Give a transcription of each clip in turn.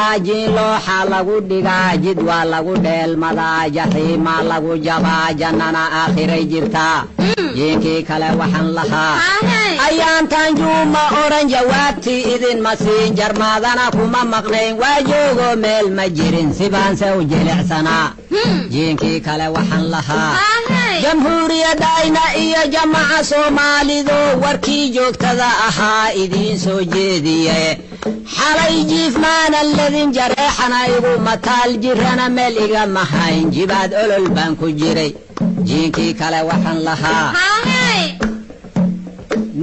jiraa, jiin looxa lagu dhigaa, jid waa lagu dheelmadaa, jaxiimaa lagu jabaa, jannana aakhiray jirtaa. Jiinkii kale waxaan lahaa ayaantan juuma odhan, jawaabtii idinma siin, jarmaadana kuma maqnayn, waa joogo meel ma jirin, sibaanse u jilicsanaa. Jiinkii kale waxaan lahaa jamhuuriyadayna iyo jamaca Soomaalidu warkii joogtada ahaa idiin soo jeediye, xalay jiif maanan ledin, jareexana igu mataal, jirana meel igama hayn, jibaad olol baan ku jiray. Jiinkii kale waxaan lahaa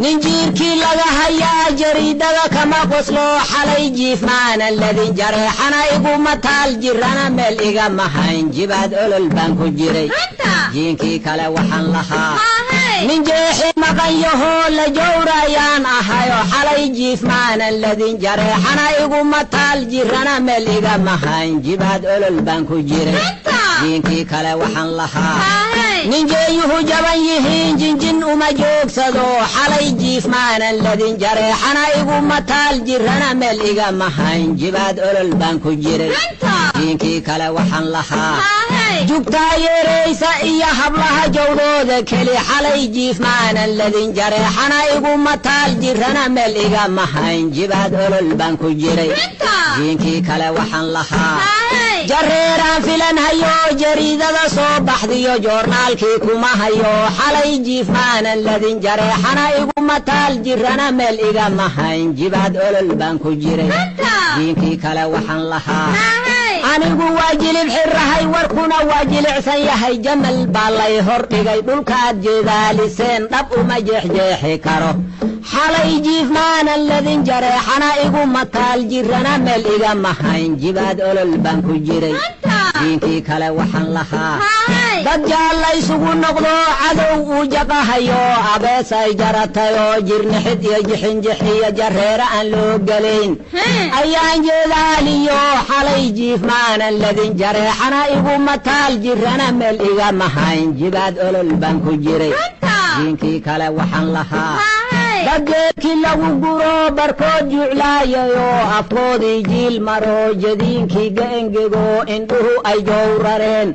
nin jiirkii laga hayaa jariidada kama qoslo, xalay jiif maanan ledin, jareexana igu mataal, jirana meel igama hayn, jibaad olol baan ku jiray. Jiinkii kale waxaan lahaa nin jeexi maqan yahoo la jowrayaan ahayo, xalay jiif maanan ledin, jareexana igu mataal, jirana meel igama hayn, jibaad olol baan ku jiray. Jiinkii kale waxaan lahaa nin jeeyuhu jaban yihiin jinjin uma joogsado, xalay jiif maanan ledin, jareexana igu mataal, jirana meel igama hayn, jibaad olol baan ku jiray. Jiinkii kale waxaan lahaa jugtaa yeeraysa iyo hablaha jawdooda keli, xalay jiif maanan ledin, jareexana igu mataal, jirana meel igama hayn, jibaad olol baan ku jiray. Jiinkii kale waxaan lahaa jareeraan filan hayo, jariidada soo baxdiyo joornaalkii kuma hayo, xalay jiif maanan ledin, jareexana igu mataal, jirana meel igama hayn, jibaad olol baan ku jiray. Jiinkii kale waxaan lahaa anigu waa jilib xirahay, warkuna waa jilicsan yahay, jamal baa lay hor dhigay, dhulkaad jeedaaliseen dhab uma jeexjeexi karo, xalay jiif maanan ledin, jareexana igu mataal, jirana meel igama hayn, jibaad olol baan ku jiray. Jiinkii kale waxaan lahaa dad jaalla isugu noqdo, cadow uu jaqahayo, abeesay jaratayoo jirnixid iyo jixinjix iyo jareere aan loo gelayn ayaan jeedaaliyo, xalay jiif maanan ledin, jareexana igu mataal, jirana meel igama hayn, jibaad olol baan ku jiray. Jiinkii kale waxaan lahaa dad geedkii lagu guro barkood juclaayayo, afkoodii jiil maro, jadiinkii ga engego, indhuhu ay jowrareen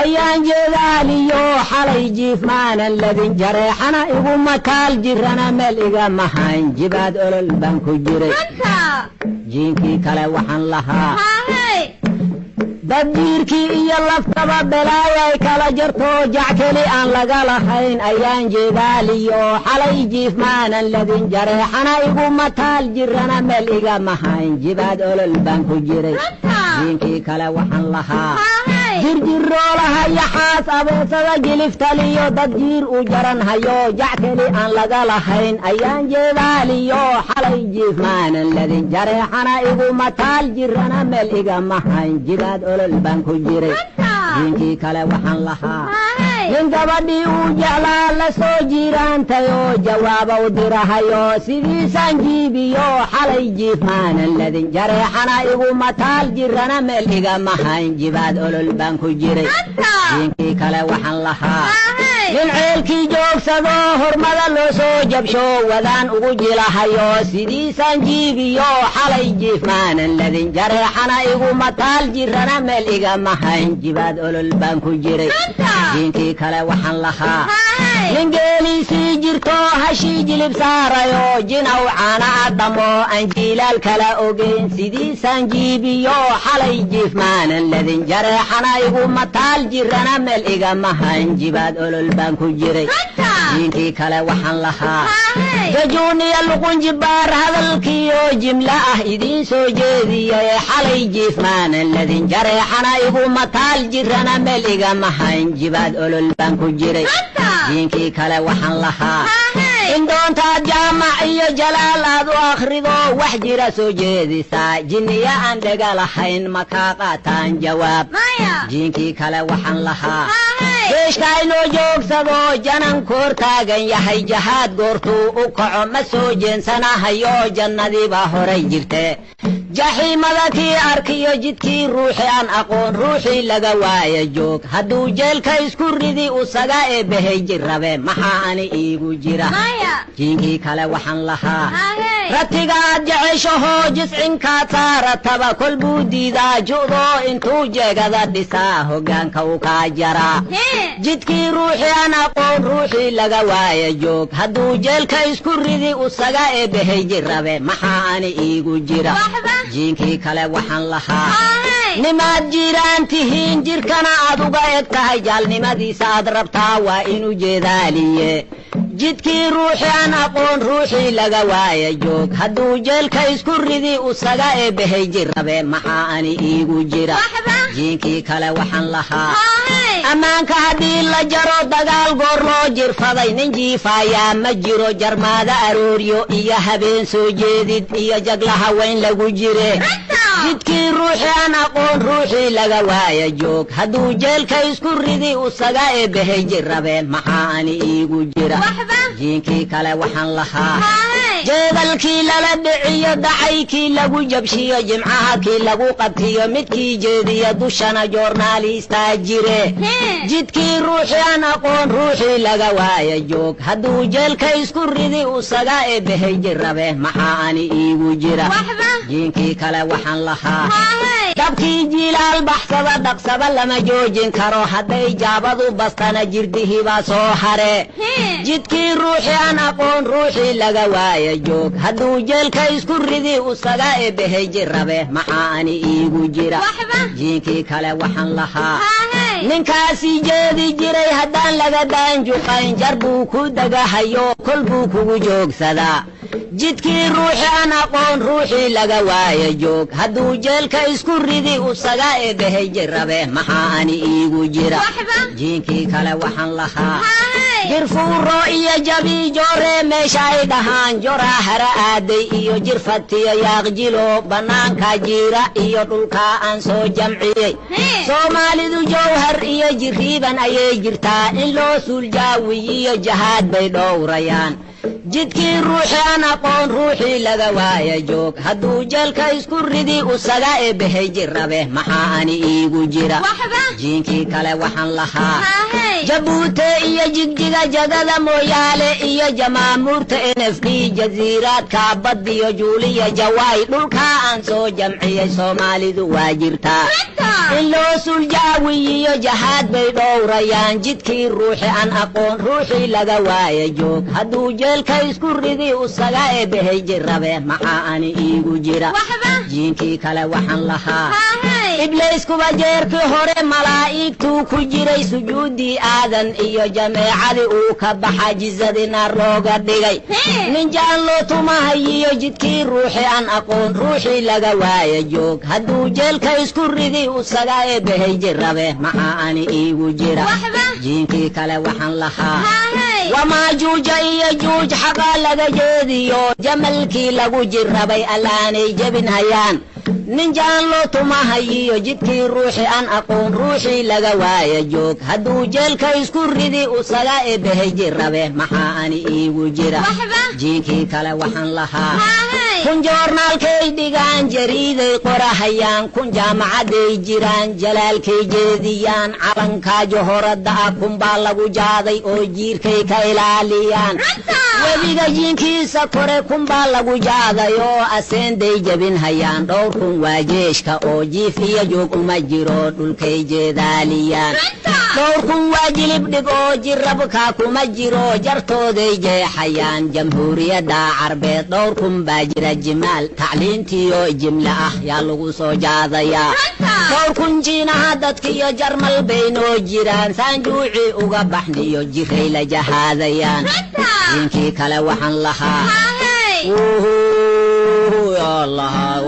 ayaan jeedaaliyo, xalay jiif maanan ledin, jareexana igu mataal, jirana meel igama hayn, jibaad olol baan ku jiray. Jiinkii kale waxaan lahaa dad jiirkii iyo laftaba belaayay kala jarto, jac keli aan laga lahayn ayaan jeedaaliyo, xalay jiif maanan ledin, jareexana igu mataal, jirana meel igama hayn, jibaad olol baan ku jiray. Jiinkii kale waxaan lahaa jirjiroolaha yaxaas abeesada jiliftaliyo, dad jiir u jaran hayo, jac keli aan laga lahayn ayaan jeedaaliyo, xalay jiif maanan ledin, jareexana igu mataal, jirana meel igama hayn, jibaad olol baan ku jiray. Jiinkii kale waxaan lahaa nin gabadhii uu jeclaa la soo jiiraantayoo jawaaba u dirahayo, sidiisaan jiibiyo, xalay jiif maanan ledin, jareexana igu mataal, jirana meel igama hayn, jibaad olol baan ku jiray. Jiinkii kale waxaan lahaa nin ceelkii joogsado, hormada loo soo jabsho, wadaan ugu jilahayo, sidiisaan jiibiyo, xalay jiif maanan ledin, jareexana igu mataal, jirana meel igama hayn, jibaad olol baan ku jiray. Jiinkii kale waxaan lahaa nin geeliisii jirto hashii jilib saarayo, jinaw caana adhamo aan jiilaal kala ogeyn, sidiisaan jiibiyo, xalay jiif maanan ledin, jareexana igu mataal, jirana meel igama hayn, jibaad olol baan ku jiray. Jiinkii kale waxaan lahaa gajuun iyo luqunjibaar hadalkiiyo jimla ah idiin soo jeediyay, xalay jiif maanan ledin, jareexana igu mataal, jirana meel igama hayn, jibaad olol baan ku jiray. Jiinkii kale waxaan lahaa in doontaad jaamac iyo jalaal aad u akhrido, wax jira soo jeedisaa, jinniya aan dhega lahayn ma kaa qaataan jawaab. Jiinkii kale waxaan lahaa geeshka inoo joogsado, janan koor taagan yahay, jahaad goortuu u kaco ma soo jeensanahayo, jannadiibaa horay jirte. Jaxiimada kii arkiyo jidkii ruuxi aan aqoon ruuxii laga waaya joog hadduu jeelka isku ridi usaga eebbahay jirabe maxaa ani iigu jira? Jiinkii kale waxaan lahaa ratigaad jeceshahoo jiscinkaad saarataba kol buu diidaa ju'doo intuu jeegada dhisaa hoggaanka u kaa jaraa. Jidkii ruuxi aan aqoon ruuxii laga waaya joog hadduu jeelka isku ridi usaga eebbahay jirabe maxaa ani iigu jira? Jiinkii kale waxaan lahaa nimaad jiiraan tihiin jirkana aad uga eg tahay jaalnimadiisa aad rabtaa waa inuu jeedaaliye. Jidkii ruuxi aan aqoon ruuxii laga waaya joog hadduu jeelka isku ridi usaga eebbahay jirabe maxaa ani iigu jira? Jiinkii kale waxaan lahaa ammaanka haddii la jaro dagaal goor loo jirfaday nin jiifaayaa ma jiro jarmaada arooryo iyo habeen soo jeedid iyo jaglaha weyn lagu jire. Jidkii ruuxi aan aqoon ruuxii laga waaya joog hadduu jeelka isku ridi usaga eebbahay jirabe maxaa ani iigu jira? Jiinkii kale waxaan lahaa jeedalkii lala dhiciyo dacaykii lagu jabshiyo jimcaha kii lagu qabtiyo midkii jeediyo dushana joornaalistaa jire. Jidkii ruuxi aan aqoon ruuxii laga waaya joog hadduu jeelka isku ridi usaga eebbahay jirabe maxaa ani iigu jira? Jiinkii kale waxaan lahaa dabkii jiilaal baxsada dhaqsaba lama joojin karo hadday jaabadu bastana jirdihii baa soo hare. Jidkii ruuxi aan aqoon ruuxii laga waaya joog hadduu jeelka isku ridi usaga eebbahay jirabe maxaa ani iigu jira? Jiinkii kale waxaan lahaa ninkaasi jeedi jiray haddaan laga daanjuqayn jar buu ku dagahayo kol buu kugu joogsadaa. Jidkii ruuxi aan aqoon ruuxii laga waaya joog hadduu jeelka isku ridi usaga eebbahay jirabe maxaa ani iigu jira? Jiinkii kale waxaan lahaa jirfuuro iyo jabi joore meesha ay dhahaan joraa hara aaday iyo jirfatiyo yaaqjilo bannaanka jiira iyo dhulkaa aan soo jamciyey. Soomaalidu jawhar iyo jiriiban ayay jirtaa in loo suuljaawiyiyo jahaad bay dhowrayaan. Jidkii ruuxi aan aqoon ruuxii laga waaya joog hadduu jeelka isku ridi usaga eebbahay jirabe maxaa ani iigu jira? Jiinkii kale waxaan lahaa Jabuute iyo jigjiga jagada mooyaale iyo jamaamuurta NFD jasiiraadka badiyo juuliya jawaay dhulkaa aan soo jamciyey Soomaalidu waa jirtaa in loo suljaawiyiyo jahaad bay dhowrayaan. Jidkii ruuxi aan aqoon ruuxii laga waaya joog hadduu jeelka isku ridi usaga eebbahay jirabe maxaa ani iigu jira? Jiinkii kale waxaan lahaa Ibliiskuba jeerkii hore malaa'igtuu ku jiray sujuuddii aadan iyo jameecadii uu ka baxa jizadii naar looga dhigay. Nin jaan loo tumahayiyo jidkii ruuxi aan aqoon ruuxii laga waaya joog hadduu jeelka isku ridi usaga eebbahay jirabe maxaa ani iigu jira? Jiinkii kale waxaan lahaa wamaajuuja iyo juuj xaqa laga jeediyo jamalkii lagu jirabay allaanay jebin hayaan. Nin jaan loo tumahayiyo jidkii ruuxi aan aqoon ruuxii laga waaya joog hadduu jeelka isku ridi usaga eebbahay jirabe maxaa ani iigu jira? Jiinkii kale waxaan lahaa kun joornaalkay dhigaan jariiday qorahayaan kun jaamacaday jiraan jalaalkay jeediyaan calankaa johoradda ah kunbaa lagu jaaday oo jiirkay ka ilaaliyaan. Webiga jiinkiisa kore kunbaa lagu jaaday oo aseenday jebin hayaan dhowr kun waa jeeshka oo jiif iyo joog uma jiro dhulkay jeedaaliyaan. Dhowr kun waa jilib dhig oo jirabka kuma jiro jartooday jeexayaan jamhuuriyadda carbeed dhowr kun baa jira jimaal tacliintiyo jimle ah yaa lagu soo jaadayaa. Dhowr kun jiinaha dadkiyo jarmal bay noo jiraan saanjuuci uga baxniyo jiray la jahaadayaan. Jiinkii kale waxaan lahaa wuhuu yaa lahaa.